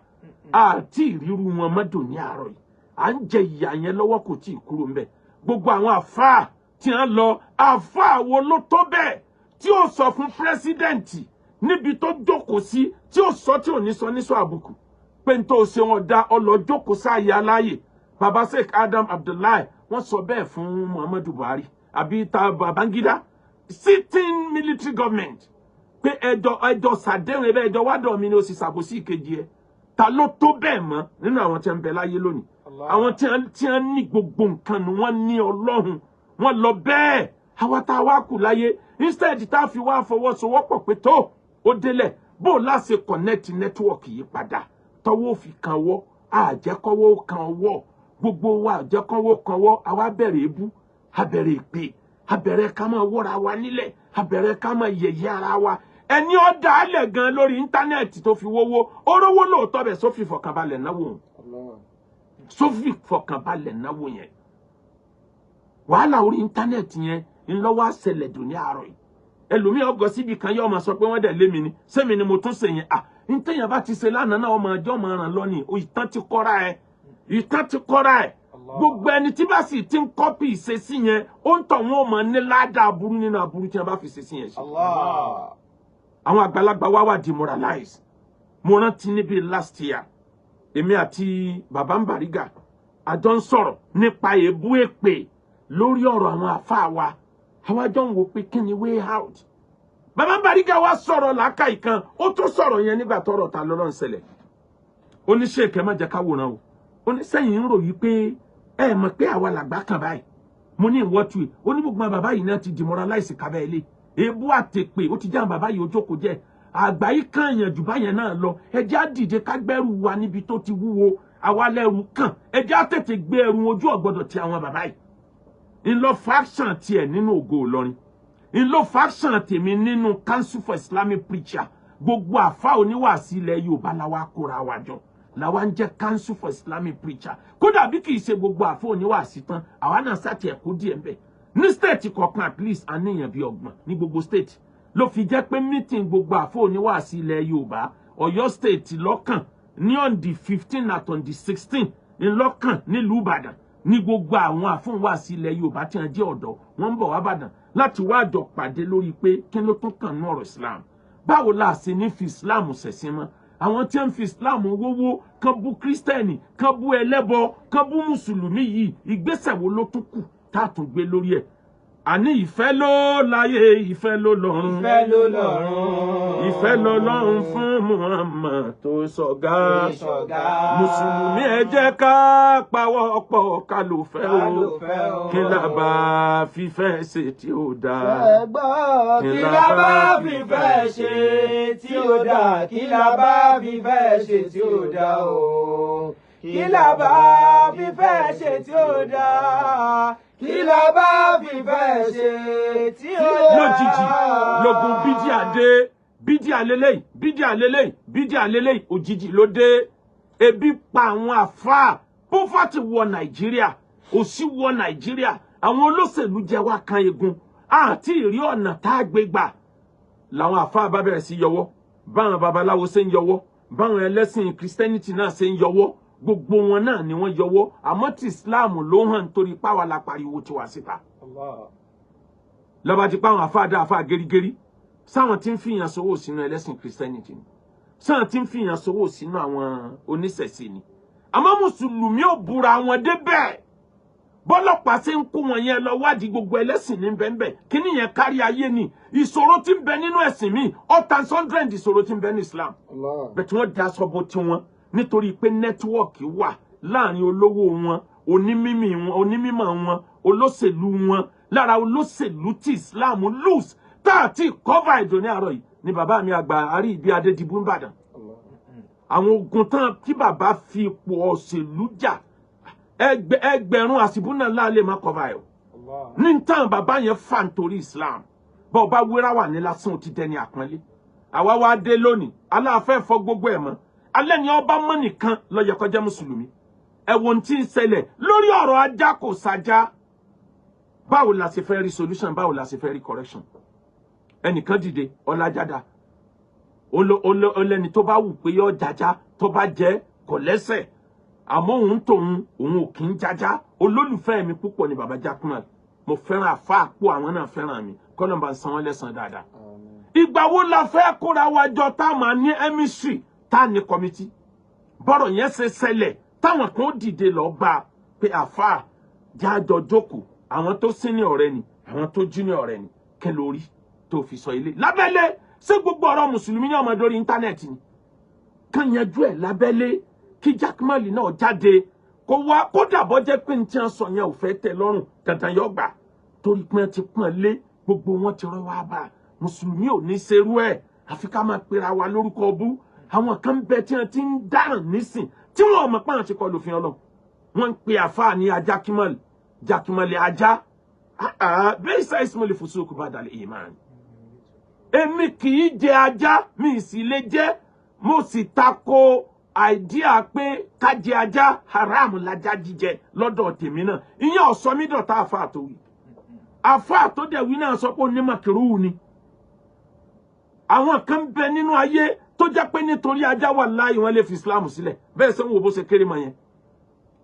Àti ìrírú wọn mọ́dọ̀ ní àárọ̀ yìí. À ń jẹ ìyà yẹn lọ́wọ́, kò tí ì kúrò ńbẹ̀. Gbogbo àwọn àfáà tí wọ́n lọ, àfáà wo ló tó bẹ́ẹ̀ tí ó sọ fún president níbi tó jókòó sí, tí ó sọ tí ò ní sọ ní sọ àbùkù pé n tó ṣe wọn dá ọlọ jókòó sáàyè aláyè? Baba Sheikh Adam Abdullahi, wọ́n sọ bẹ́ẹ̀ fún Muhammadu Buhari àbí ta Babangida, sitting military government, pé ẹjọ ẹjọ sàdéhùn ẹbẹ ẹjọ wádọ̀ mi ni ó sì ṣàbòsí ìkejì ẹ. Ta ló tó bẹ́ẹ̀ mọ́ nínú àwọn tí wọ́n ń bẹ láyé lónìí? Àwọn tí wọ́n ní gbogbo nǹkan ni wọ́n ní Ọlọ́run, wọ́n lọ bẹ́ẹ̀. Àwa tá a wá kù láyé, instead tá a fi wá fọwọ́sowọ́pọ̀ pé tó ó délẹ̀, bó láṣẹ connect network yìí padà, tọwọ́ fi kan wọ́, àjẹkọ́wọ́ kan ọwọ́ gbogbo wa, àjẹkọ́wọ́ kan wọ́. Àwa bẹ̀rẹ̀ ebú, abẹ̀rẹ̀ ìpè, abẹ̀rẹ̀ ká máa wọ́ra wa nílẹ̀, abẹ̀rẹ̀ ká máa yẹ̀yẹ́ ara wa. Ẹni ọ̀dà alẹ̀ gan lórí íńtánẹ́ẹ̀tì tó fi wówó, ó rówó lóòótọ́ bẹ̀, sófì fọkànbalẹ̀ náwó òun, sófì fọkànbalẹ̀ náwó yẹn. Wàhálà orí íńtánẹ́ẹ̀tì yẹn ńlọ́wọ́ àṣẹlẹ̀ dùn ní àárọ̀ yìí. Ẹlòmíì ọgọ síbi kan, yóò máa sọ pé wọ́n dẹ̀ lé mi ni, sẹ́mi ni mo tún ṣe yẹn? À ntẹ̀yìn bá ti ṣe lánàá náà, ọmọ ọjọ́ máa ràn lọ ní. Ìtàn ti kọ́ra ẹ̀, ìtàn ti kọ́ra ẹ̀. Gbogbo ẹni tí bá sì ti ń copy ìṣesí yẹn, ó ń tọ̀ wọ́n mọ̀ ní ládàá aburú nínú aburú tí wọ́n bá fi ṣesí yẹn ṣe. Àwọn àgbàlagbà wá wà demoralize. Mo rántí níbi last year Èmi àti bàbá ń Bàrígà àjọ ń sọ̀rọ̀ nípa èébú èpè lórí ọ̀rọ̀ àwọn àfáà wa. Àwa jọ ń wo pé kí ni way out. Bàbá ń Bàrígà wa sọ̀rọ̀ làákàyè kan, ó tún sọ̀rọ̀ yẹn nígbà tọ́rọ̀ ta lọ́lọ́ ń ṣẹlẹ̀. Ó ní ṣèkẹ́ má jẹ́ ká wòran o. Ó ní sẹ́yìn ń rò yí pé ẹ mọ̀ pé àwa làgbà kan báyìí. Mo ní ìwọ́ tu ẹ̀. Ó ní gbogbo àwọn bàbá yìí náà ti demoralize kábẹ́ ilé. Èébú àtèpè ó ti jẹ́ àwọn bàbá yìí ó jókòó jẹ́. Àgbà yìí kàn yàn jù báyẹn náà lọ. Ẹ jẹ́ á dìde ká gbẹ́rù wa níbi tó ti wúwo. Àwa lẹ́rù kàn. Ẹ jẹ́ á tètè gbé ẹrù ojú ọ̀gbọ́dọ̀ ti àwọn bàbá yìí. Ńlọ faction tiẹ̀ nínú Ògo Ìlọrin. Ńlọ faction tèmi nínú Council for Islamic Preacher. Gbogbo àfa oníwàásí ilẹ̀ Yorùbá la wá kóra wa jọ. Làwa ń jẹ́ Council for Islamic Preacher. Kódà bí kì í ṣe gbogbo àfa oníwàásí tán, àwa náà sàtì ẹ̀kọ́ díẹ̀ ń bẹ̀. Ní state kọ̀ọ̀kan, at least àníyàn bíi 30 ní gbogbo state. Ló fi jẹ́ pé meeting gbogbo àfa oníwàásí ilẹ̀ Yorùbá, Ọ̀yọ́ state lọ́kàn ní on the 15 at on the 16 ńlọ́kàn nílùú Ìbàdàn, ní gbogbo àwọn àfọ̀nwáàsí ilẹ̀ Yorùbá tí wọ́n jẹ́ ọ̀dọ́, wọ́n ń bọ̀ wá Ìbàdàn láti wá àjọ pàdé lórí pé kí ló tún kàn ní ọ̀rọ̀ Islam, báwo la ṣe ní fi Islam ṣẹ̀sìn mọ́. Àwọn tí wọ́n fi Islam wówó kan bú Kírísítẹ́nì, kan bú ẹlẹ́bọ, kan bú mùsùlùmí yìí, ìgbésẹ̀ wo ló tún kù tá a tún gbé lórí ẹ̀? Àní ìfẹ́ ló láyé, ìfẹ́ ló lọ́run. Ìfẹ́ ló lọ́run. Ìfẹ́ ló lọ́run fún Muhammad tó sọ̀gá. Ìṣọ̀gá. Mùsùlùmí, ẹ jẹ́ ká pawọ́ pọ̀ ká ló fẹ́ Ká o. ló fẹ́ o. Kí la bá fífẹ́ ṣe tí ó dáa? Ẹ gbọ́, kí la bá fífẹ́ ṣe tí ó dáa? Kí la bá fífẹ́ ṣe tí ó dáa o? Kí la bá fífẹ́ ṣe tí ó dáa? Kí la bá fífẹ́ ṣe tí ó dáa? Lójijì lógun bídíà dé. Bídíà lélẹ́yìí, bídíà lélẹ́yìí, bídíà lélẹ́yìí, òjijì ló dé. Ebi pa àwọn àfáà, poverty wọ Nàìjíríà, òṣì wọ Nàìjíríà, àwọn olóṣèlú jẹ wá kan egun àti ìrí ọ̀nà tá a gbé gbà. Làwọn àfáà bá bẹ̀rẹ̀ sí yọwọ́, báwọn babaláwo ṣe ń yọwọ́, báwọn ẹlẹ́sìn Christianity náà ṣe ń yọwọ́, gbogbo wọn náà ni wọ́n yọwọ́. Àmọ́ tí Islam ló hàn torí páwa la pariwo tiwa síta. Lọ́ba ti pa àwọn àfáà dá àfáà gẹ́rígẹ́rí, sáwọn tí ń fìyàn sówó sínú ẹlẹ́sìn Christianity ni, sáwọn tí ń fìyàn sówó sínú àwọn oníṣẹ̀ṣe ni. Àmọ́ mùsùlùmí ò búra wọn débẹ̀. Bọ́lọ́pàá ṣe ń kó wọn yẹn lọ wádìí gbogbo ẹlẹ́sìn ní bẹ́ẹ̀nbẹ́ẹ̀. Kíní yẹn kárí ayé ni. Ìṣòro tí ń bẹ nínú ẹ̀sìn mi ọ̀tàn 100 ìṣòro tí ń bẹ ní Islam bẹ́ẹ̀ tí wọ́n da aṣọ bo tiwọn nítorí pé network wà láàrin olówó wọn, onímímì wọn, onímímọ̀ wọn, olóṣèlú wọn. Lára olóṣèlú tí Islam lose tá a ti cover ìdò ní àárọ̀ yìí ni bàbá mi àgbà àrí ìbí Adédìbú nìbàdàn. Àwọn ogun tán tí bàbá fi ipò òṣèlú jà, ẹgbẹ̀rún àṣìbúnà láàlè má cover ẹ̀ o ní tán bàbá yẹn fà nítorí Islam. Bọ́ ọba wéra wà ní lásán, ó ti dẹni àpọ́nlé. Àwa wá dé lónìí, aláàfẹ́ fọ gbogbo ẹ̀ mọ́. Alẹ́ ni ọba mọ́ nìkan ló yẹ kó jẹ́ mùsùlùmí. Ẹ̀wọ̀n tí ń ṣẹlẹ̀ lórí ọ̀rọ̀ ajá kò sájá, báwo la ṣe fẹ́ rí solution? Báwo la ṣe fẹ́ rí correction? Ẹnìkan dìde ọlájádá olẹ́ni tó bá wù pé yọ jájá, tó bá jẹ́ kò lẹ́sẹ̀, àmọ́ òun tóun òun ò kí ń jájá. Olólùfẹ́ mi púpọ̀ ni bàbá Jackman. Mo fẹ́ràn àfa àpò, àwọn náà fẹ́ràn mi, kọ́nà bá ń san wọ́n lẹ́san dáadáa. Ìgbà wo la fẹ́ kóra wa jọ tá a máa ní emissary, tá a ní committee? Bọ́rọ̀ yẹn ṣe ṣẹlẹ̀, táwọn kan ó dìde lọ bá a pé àfa jájọ jókòó, àwọn tó senior ọ̀rẹ́ ni, àwọn tó junior ọ̀rẹ́ ni, kẹ́ lórí tó fi sọ ilé lábẹ́lé. Ṣé gbogbo ọ̀rọ̀ mùsùlùmí ní ọmọdé orí íńtánẹ́ẹ̀tì ni? Kàn yanjú ẹ̀ lábẹ́lé, kí Jackman náà jáde kó wá. Kódà bọ́ jẹ́ pé ní tí wọ́n sọ yẹn ò fẹ́ tẹ́ lọ́rùn, dandan yọ gbà torí pé wọ́n ti pọ́n lé, gbogbo wọn ti rọ́ wá bá. Mùsùlùmí ò ní ṣerú ẹ̀, àfi ká máa pera wa lórúkọ ọbú. Àwọn kan bẹ tí wọ́n ti ń dáràn nísìn tí wọ́n mọ̀ pé àwọn ti kọ lófin Ọlọ́run. Wọ́n ń pe àfáà ní ajá kímọ̀lì jákímọ̀lì ajá. Bẹ́ẹ̀ sá ismail fusuku badal iman. Èmi kì í jẹ ajá, mi sì lè jẹ. Mo sì tako idea pé ká jẹ ajá. Haram lajá jíjẹ lọ́dọ̀ tèmi náà. Ìyẹn ọ̀sọ́ mi dọ̀tá àfáà tó wí. Àfáà tó dẹ̀ wí náà sọ pé ó ní màkìrú ni. Àwọn kan bẹ nínú ayé tó jẹ́ pé nítorí ajá wà láàyè, wọ́n lè fi Islam sílẹ̀. Bẹ́ẹ̀ sẹ́ ń wo bó ṣe kéré mọ́ yẹn.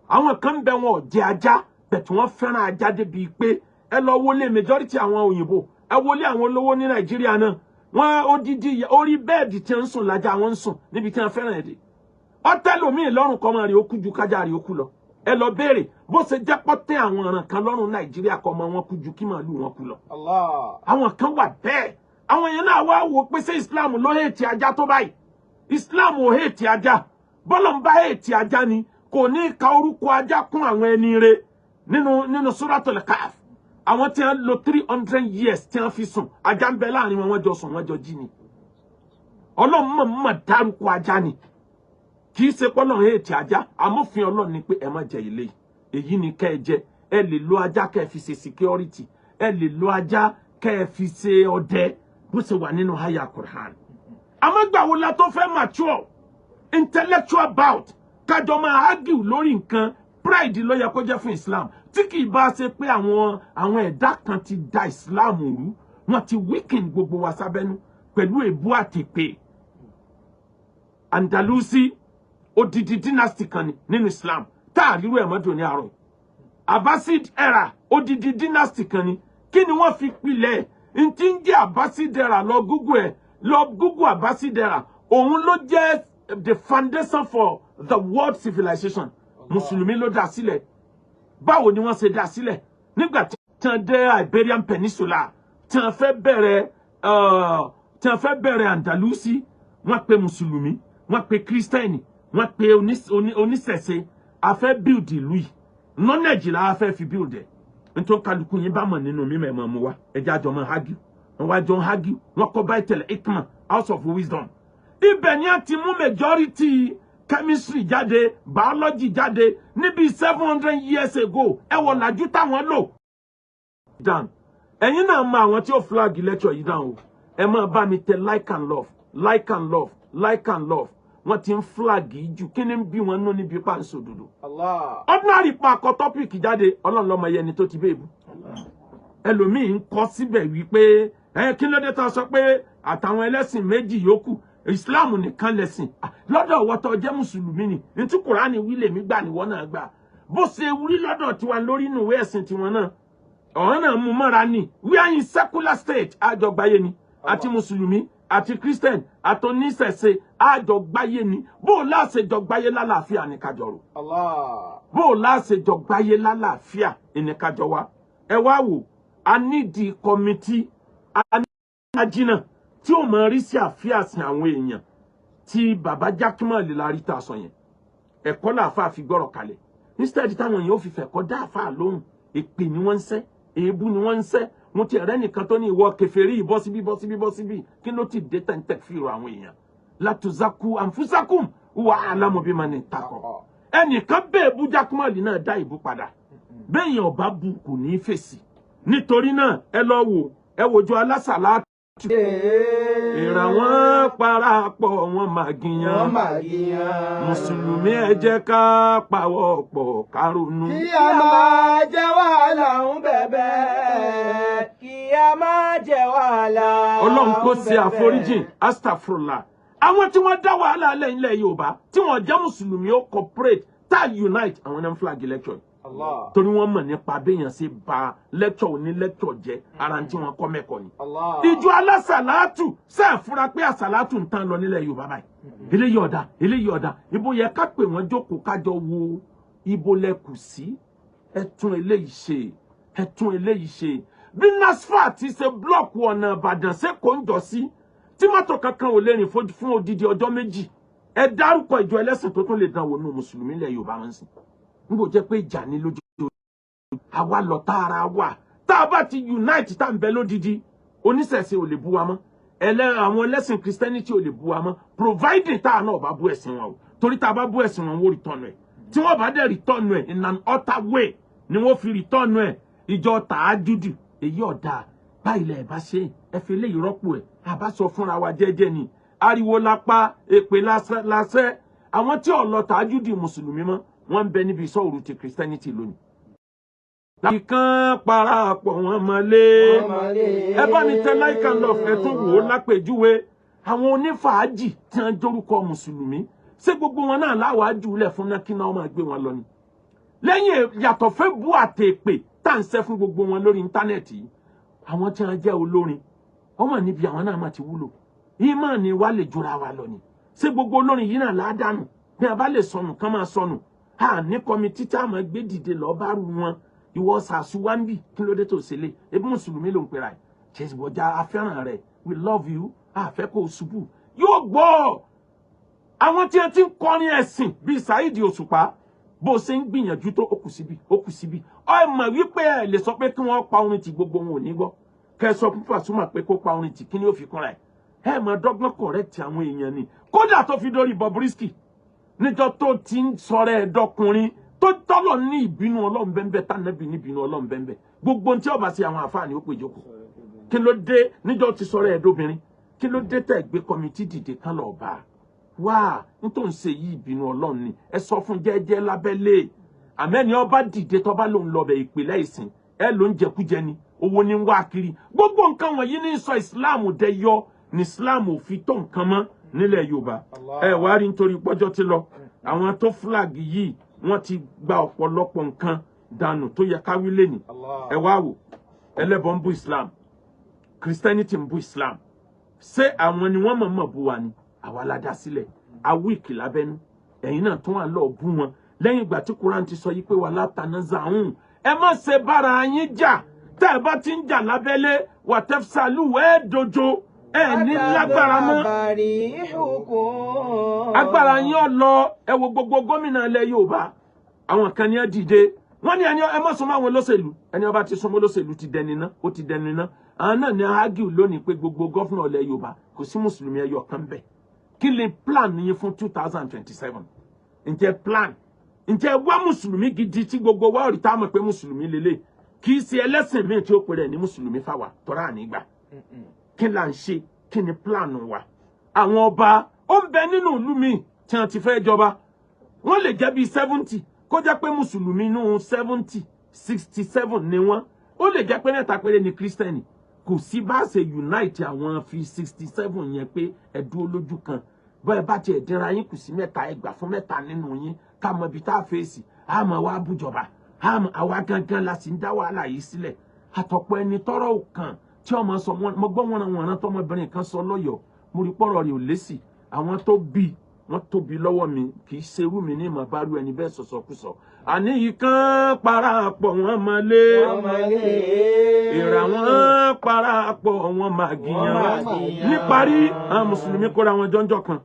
Àwọn kan bẹ, wọn ò jẹ ajá bẹ̀tù, wọ́n fẹ́ràn ajá débi pé ẹ lọ wọlé majority àwọn òyìnbó, ẹ wọlé àwọn olówó ní Nàìjíríà náà, wọ́n odidi orí bẹ́ẹ̀dì tí wọ́n ń sùn lájà, wọ́n ń sùn níbi tí wọ́n fẹ́ràn ẹ̀ dé. Ọtẹlómiì lọ́rùn kọ́ máa rí okú ju kájà rí okú lọ. Ẹ lọ béèrè bó ṣe jẹ́ pọ́tẹ́ àwọn ọ̀ràn kan lọ́rùn Nàìjíríà kọ́ ọmọ wọn kú ju kí màálù wọn kú lọ. Allah. Àwọn kan wà bẹ́ẹ̀. Àwọn yẹn náà wá wò pé ṣé Islam ló hate ajá tó báyìí? Islam ò hate ajá. Bọ́lọ̀ ń bá hate ajá ni kò ní ka orúkọ ajá kún àwọn ẹni re nínú Suratul Kahf. Àwọn tí wọ́n lò 300 years tí wọ́n fi sùn, ajá ń bẹ láàrin wọn, wọ́n jọ sùn, wọ́n jọ jí ni. Ọlọ́run mọ̀ mọ̀ dárúkọ ajá ni. Kì í ṣe pọ́lọ́run hate ajá. Amófin Ọlọ́run ni pé ẹ má jẹ ilé yìí, èyí ni kẹ́ ẹ jẹ. Ẹ lè lo ajá kẹ́ ẹ fi ṣe security, ẹ lè lo ajá kẹ́ ẹ fi ṣe ọdẹ, bó ṣe wà nínú àyà Qur'an. Àmọ́ gbà wo la tó fẹ́ mature intellectual bout, kájọ máa argue lórí nǹkan? Pride ló yẹ kó jẹ́ fún Islam, tí kì í bá ṣe pé àwọn ẹ̀dá kan ti da Islam rú, wọ́n ti weaken gbogbo wa sábẹ́nú pẹ̀lú èbú àtèpè. Andalusi, odidi dynasty kan ni nínú Islam tá a ríru ẹ̀ mọ́tò ní àárọ̀ yìí. Abbasid era, odidi dynasty kan ni. Kí ni wọ́n fi pilẹ̀ n tí ń jẹ́ Abbasid era? Lọ Google ẹ̀, lọ Google Abbasid era. Òun ló jẹ́ the foundation for the world civilization. Mùsùlùmí ló dá sílẹ̀. Báwo ni wọ́n ṣe dá sílẹ̀? Nígbà tí wọ́n dé Iberian Peninsula, tí wọ́n fẹ́ bẹ̀rẹ̀ Andalusi, wọ́n pe mùsùlùmí, wọ́n pe kírísítẹ́nì, wọ́n pe oníṣẹ̀ṣe. A fẹ́ build ìlú yìí, knowledge la fẹ́ fi build ẹ̀. Nítorí kálukú yín bá mọ̀ nínú mímọ̀, ẹ̀ mọ̀ mu wa, ẹ̀jẹ̀ àjọ mọ̀ argue. Wọ́n wá jọ ń argue, wọ́n kọ́ Baitul Hikmah, house of wisdom. Ibẹ̀ ni a ti mú majority chemistry jáde, biology jáde níbi 700 years ago. Ẹ wọ làjú táwọn lò down. Ẹ̀yin náà mọ àwọn tí ó flag lecture yìí down o. Ẹ máa bá mi tẹ like and love, like and love, like and love. Wọ́n ti ń flag yìí jù. Kí ni ń bí wọn nú níbi pàǹsòdodo? Allah. Ordinary pa akọ topic jáde, Ọlọ́run lọ́mọ yẹni tó ti bẹ́ẹ̀ bú. Ẹlòmíì ń kọ síbẹ̀ wípé ẹ kí ló dé tá a sọ pé àtàwọn ẹlẹ́sìn méjì yòókù, Islam nìkan lẹ̀sìn? Ah, lọ́dọ̀ ọwọ́ tó jẹ́ mùsùlùmí ni ntí Kùránì wí lèmi gbà, níwọ náà gbà. Bó ṣe wí lọ́dọ̀ tiwa lórí inú ìwé ẹ̀sìn tiwọn náà, ọ̀hún náà mú mọ́ra ni. We are in secular state, àjọgbáyé ni. Àti mùsùlùmí àti Christian àtoníṣẹ̀ṣe, àjọgbáyé ni. Bó o láṣẹ jọgbáyé lálàáfíà ní kájọrò. Allah. Bó o láṣẹ jọgbáyé lálàáfíà ní kájọ wa. Ẹ wá wò, a nídìí committee, a ní ajínà tí ó mọ rí sí àfíàsìn àwọn èèyàn tí bàbá Jákèmọ́lì la rí tá a sọ yẹn. Ẹ̀kọ́ làáfàá fi gbọ́rọ̀ kalẹ̀. Instead táwọn èèyàn ò fi fẹ̀kọ́ dá àfáà lóhùn, èpè ni wọ́n ń sẹ́, èébú ni wọ́n ń sẹ́. Mo ti ẹ̀rẹ́ nìkan tó ní ìwọ kèfèrí, bọ́ síbí, bọ́ síbí, bọ́ síbí. Kí ló ti dé tẹ̀ǹtẹ̀ fìrò àwọn èèyàn? Látúzákú ànfúsákùm wà álámù bí mani takọ. Ẹnìkan bẹ́ẹ̀ bú Jákèmọ́lì náà dá ìbú padà. Bẹ́ẹ̀ yẹn ọba bu kò ní í fèsì. Nítorí náà, ẹ lọ wò, ẹ wojú alásàlá ìrà wọn parapọ̀, wọn máa gíyan. Wọ́n máa gíyan. Mùsùlùmí, ẹ jẹ́ ká pawọ́ pọ̀ ká ronú. Kí a máa jẹ́ wàhálà ń bẹ̀bẹ̀. Kí a máa jẹ wàhálà. Ọlọ́run kó ṣe àforíjìn, astafurla. Àwọn tí wọ́n dá wàhálà lẹ́yìn ilẹ̀ Yorùbá tí wọ́n jẹ́ mùsùlùmí ó cooperate tá unite, àwọn náà ń flag lecture. Allah. Torí wọ́n mọ̀ nípa béèyàn ṣe ba lecture oní lecture jẹ́, ara tí wọ́n kọ́ mẹ́kọ̀ọ́ ni. Allah. Ìjọ alásàlátù ṣe fura pé àsàlátù ń tán lọ nílẹ̀ Yorùbá báyìí. Eléyìí ọ̀dà, eléyìí ọ̀dà. Ibo yẹ ká pè wọ́n jókòó, kájọ wo ibo lẹ kù sí, ẹ tún eléyìí ṣe, ẹ tún eléyìí ṣe. Bí NASFAT ti ṣe block ọ̀nà Ìbàdàn sẹ́kọ̀ọ́ ń jọ sí tí mọ́tò kankan ò lè rìn fún odidi ọjọ́ 2, ẹ dárúkọ ìjọ ẹlẹ́sìn tó tún lè dán wò nù mùsùlùmí ilẹ̀ Yorùbá máa ń sìn. N kò jẹ́ pé ìjà ní lójú àwa lọ tá ara wa. Tá a bá ti unite, tá n bẹ lódidi, oníṣẹ̀ṣe ò lè bú wa mọ́, ẹlẹ́ àwọn ẹlẹ́sìn Christianity ò lè bú wa mọ́, providing tá a náà bá bú ẹ̀sìn wọn o. Torí tá a bá bú ẹ̀sìn wọn, wọ́n return ẹ̀. Tí wọ́n bá dẹ̀ return ẹ̀ in an other way ni wọ́n fi return ẹ̀. Ìjọ tààjúdù èyí ọ̀dà báyìí lẹ̀ bá ṣe, ẹ fi eléyìí rọ́pò ẹ̀. Àbá sọ fúnra wa jẹ́jẹ́ ni, ariwo lápá, èpè lásẹ̀. Àwọn tí ò lọ tààjúdù mùsùlùmí mọ́, wọ́n ń bẹ níbi ìsọ̀rù ti Christianity lónìí. Ìkan parapọ̀ wọn mọ́lé. Ẹ bá mi tẹ like and love. Ẹ tún wò ó lápèjúwe àwọn onífàájì tí wọ́n jórúkọ mùsùlùmí. Ṣé gbogbo wọn náà láwàá jùlẹ̀ fún náà kí náà máa gbé wọn lọ ni? Lẹ́yìn yàtọ̀ fẹ́ bú àtẹ̀pè tá à ń ṣẹ́ fún gbogbo wọn lórí íńtánẹ́ẹ̀tì yìí, àwọn tí wọ́n jẹ́ olórin ọmọ níbi àwọn náà máa ti wúlò. Ìmọ̀ ni wàá lè jura wa lọ ni. Ṣé gbogbo olórin yìí náà ládàánù? Bí a bá lè sọnù kán máa sọnù. A ní committee tá a máa gbé dìde lọ bá rú wọn. Ìwọ sàṣù wá ń bì, kí ló dé tó ṣe lé? Ebi mùsùlùmí ló ń pera ẹ̀. Ṣé ìwọjà afẹ́ràn rẹ̀? We love you. A fẹ́ kó o ṣubú. Yóò gbọ́. Àwọn tí wọ́n ti ń kọrin ẹ̀sìn bíi Saheed Òṣùpá, bó ṣe ń gbìyànjú tó, ó kù síbi, ó kù síbi. Ọ mọ̀ wípé ẹ lè sọ pé kí wọ́n pa orin tí gbogbo wọn ò ní gbọ́. Kẹ́ ẹ sọ fún Pasuma pé kó pa orin tí, kí ni ó fi kúnra ẹ̀? Ẹ mọ̀ dọ́gbọ́n correct àwọn èèyàn ni. Kódà tó fi dórí Bobrisky, níjọ́ tó ti ń sọ̀rọ̀ ẹ̀dọ́kùnrin tó tọ́lọ̀ ní ìbínú Ọlọ́run bẹ́ńbẹ́, tánàbí ní ìbínú Ọlọ́run bẹ́ńbẹ́. Gbogbo ohun tí ó bá ṣe, àwọn àfáà ni ó pè jókòó. Kí ló dé níjọ́ ti sọ̀rọ̀ ẹ̀dọ́bìnrin? Kí ló dé tẹ̀ gbé committee dìde kán lọ bá a? Wá nítorí ṣe yí, ìbínú Ọlọ́run ni. Ẹ sọ fún jẹ́jẹ́ lábẹ́lé. Àmẹ́ni ọba dìde tọ́ba lòun lọ bẹ̀, ìpìlẹ̀ ìsìn ẹ ló ń jẹkújẹ ni, owó ní ń wá kiri. Gbogbo nǹkan wọ̀nyí ní sọ Ìsìláàmù dẹyọ ní Ìsìláàmù ò fi tó nǹkan mọ́ nílẹ̀ Yorùbá. Ẹ wá rí, nítorí pọ́jọ́ ti lọ, àwọn tó flag yìí, wọ́n ti gba ọ̀pọ̀lọpọ̀ nǹkan dànù tó yẹ káwí lẹ́nìí. Ẹ wá wò, ẹlẹ́bọ ń bú Islam, Christianity ń bú Islam. Ṣé àwọn ni wọ́n mọ̀ọ́mọ̀ bú wa ni? Àwa la dá sílẹ̀ awíìkì lábẹ́nú. Ẹ̀yin náà tún wà lọ́ọ́ bú wọn lẹ́yìn ìgbà tí Quran ti sọ yìí pé wà látàná zahun, ẹ má ṣe bára yín jà. Tẹ́ ẹ bá ti ń jà lábẹ́lé, wà tẹ́fṣálù, ẹ dojo, ẹ ní lágbára mọ́, agbára yín ọ lọ. Ẹ wo gbogbo gómìnà ilẹ̀ Yorùbá, àwọn kan ní ẹ dìde, wọ́n ní ẹni ẹ má súnmọ́ àwọn olóṣèlú. Ẹni ọba ti súnmọ́ olóṣèlú ti dẹni ná, ó ti dẹni ná. Àwọn náà ní argue lónìí pé gbogbo governor ilẹ̀ Yorùbá, kò sí mùsùlùmí ẹyọ kan bẹ́ẹ̀. Kí lè plan yín fún 2027? Ǹjẹ́ plan, ǹjẹ́ wá mùsùlùmí gidi tí gbogbo wa rí tá a mọ̀ pé mùsùlùmí lélẹ̀, kì í ṣe ẹlẹ́sìn míì tí ó pèrè ní mùsùlùmí fáwa tọ́ra ànígbà? Kí là ń ṣe? Kí ni plan wa? Àwọn ọba ó ń bẹ nínú ìlú míì tí wọ́n ti fẹ́ jọba, wọ́n lè jẹ́ bíi 70, kó jẹ́ pé mùsùlùmí inú 70, 67 ni wọ́n. Ó lè jẹ́ pé mẹ́ta péré ni kírísítẹ́nì. Kò sí bá ṣe unite àwọn fi 67 yẹn pé ẹ dúró lójú kan. Bọ́ ẹ bá tiẹ̀ dínra yín kù sí mẹ́ta, ẹ gbà fún mẹ́ta nínú yín, ká mọ ibi tá a fèsì. Àmọ́ wa bújọba, àmọ́ àwa gangan la sì ń dá wàhálà yìí sílẹ̀. Àtọ̀pọ̀ ẹni tọ́rọ̀ kàn tí ọmọ sọ wọn. Mo gbọ́ wọn wọn tọmọbìnrin kan sọ lọ́yọ̀ọ́, mo rí pọ́rọ̀ rẹ̀ ò lésì. Àwọn tó bí wọ́n tóbi lọ́wọ́ mi, kì í ṣerú mi ní ìmọ̀ bá rú ẹni bẹ́ẹ̀ sọ̀sọ̀kúsọ. Àní ikán parapọ̀ wọ́n mọ lé, ìrà wọn parapọ̀ wọ́n máa gìyàn. Níparí, àwọn mùsùlùmí kóra wọn jọ́njọ́ kan,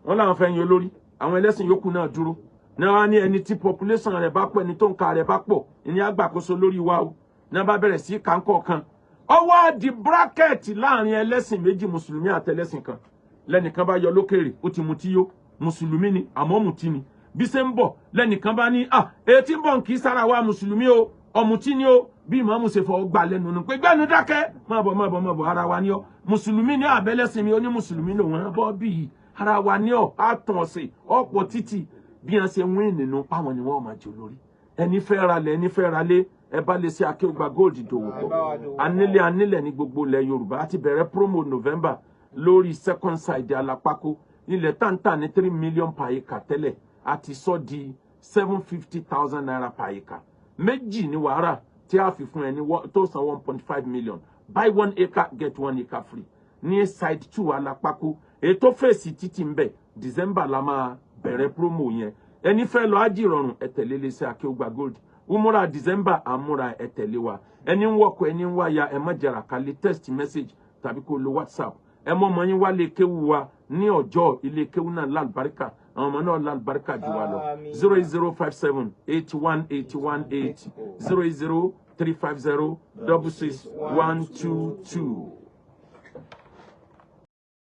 wọ́n làwọn fẹ́ yan olórí. Àwọn ẹlẹ́sìn yòókù náà dúró ní wọ́n á ní ẹni tí population rẹ̀ bá pọ̀, ẹni tó ń ka rẹ̀ bá pọ̀ ìní àgbàkóso lórí wa o. Ní wọ́n bá bẹ̀rẹ̀ sí kàńkọ̀ kan, ọwọ́ á di bracket láàrin ẹlẹ́sìn méjì, mùsùlùmí àtẹlẹ́sìn kan. Lẹ́nìkan bá yọ lókèrè, ó ti mutí yó. Mùsùlùmí ni, àmọ́ mutí ni. Bí ṣe ń bọ̀, lẹ́nìkan bá ní à etí ń bọ̀, kì í sára wa mùsùlùmí o, ọ̀mùtí ni o. Bí ìmáàmù ṣe fọwọ́ gbà lẹ́nu nù pé gbẹ́nu dákẹ́, má bọ̀, má bọ̀, má bọ̀, ara wa ni ọ́. Mùsùlùmí ni àbẹ́lẹ́sìn mi? Ó ní mùsùlùmí lòun á bọ́ bí ara wa ni ọ́, á tàn ọ̀sẹ̀ ọ̀pọ̀ títì. Bí wọ́n ṣe wín nínú páwọn ni wọ́n máa jẹ olórí. Ẹni fẹ́ ralẹ̀, ẹni fẹ́ ralé, ẹ bá lè ṣe Akéwùgbà Gold dòwò pọ̀. Anílẹ̀, anílẹ̀ ní gbogbo ilẹ̀ Yorùbá. A ti bẹ̀rẹ̀ promo November lórí second side Alápákó. Ilẹ̀ táǹtà ní 3 million per acre tẹ́lẹ̀, a ti sọ di ₦750,000 per acre. Méjì ní wàhálà tí a fi fún ẹni tó san 1.5 million. Buy one acre, get one acre free ní side two Alápákó, ètò fèsì títì ń bẹ. December la máa bẹ̀rẹ̀ promo yẹn. Ẹni fẹ́ lọ ájì ìrọ̀rùn, ẹ tẹ̀lé iléeṣẹ́ Akéwùgbà Gold. Umura December àmúra, ẹ tẹ̀lé wa. Ẹni ń wọkọ̀, ẹni ń wáya, ẹ má jẹrà kálí. Text message tàbí kó lo WhatsApp. Ẹ mọ ọmọ yín wá lé kéwú wa ní ọjọ́ ilé kéwú náà lálùbáríkà, àwọn ọmọ náà lálùbáríkà jù wá lọ. 08057 81818 08035066122.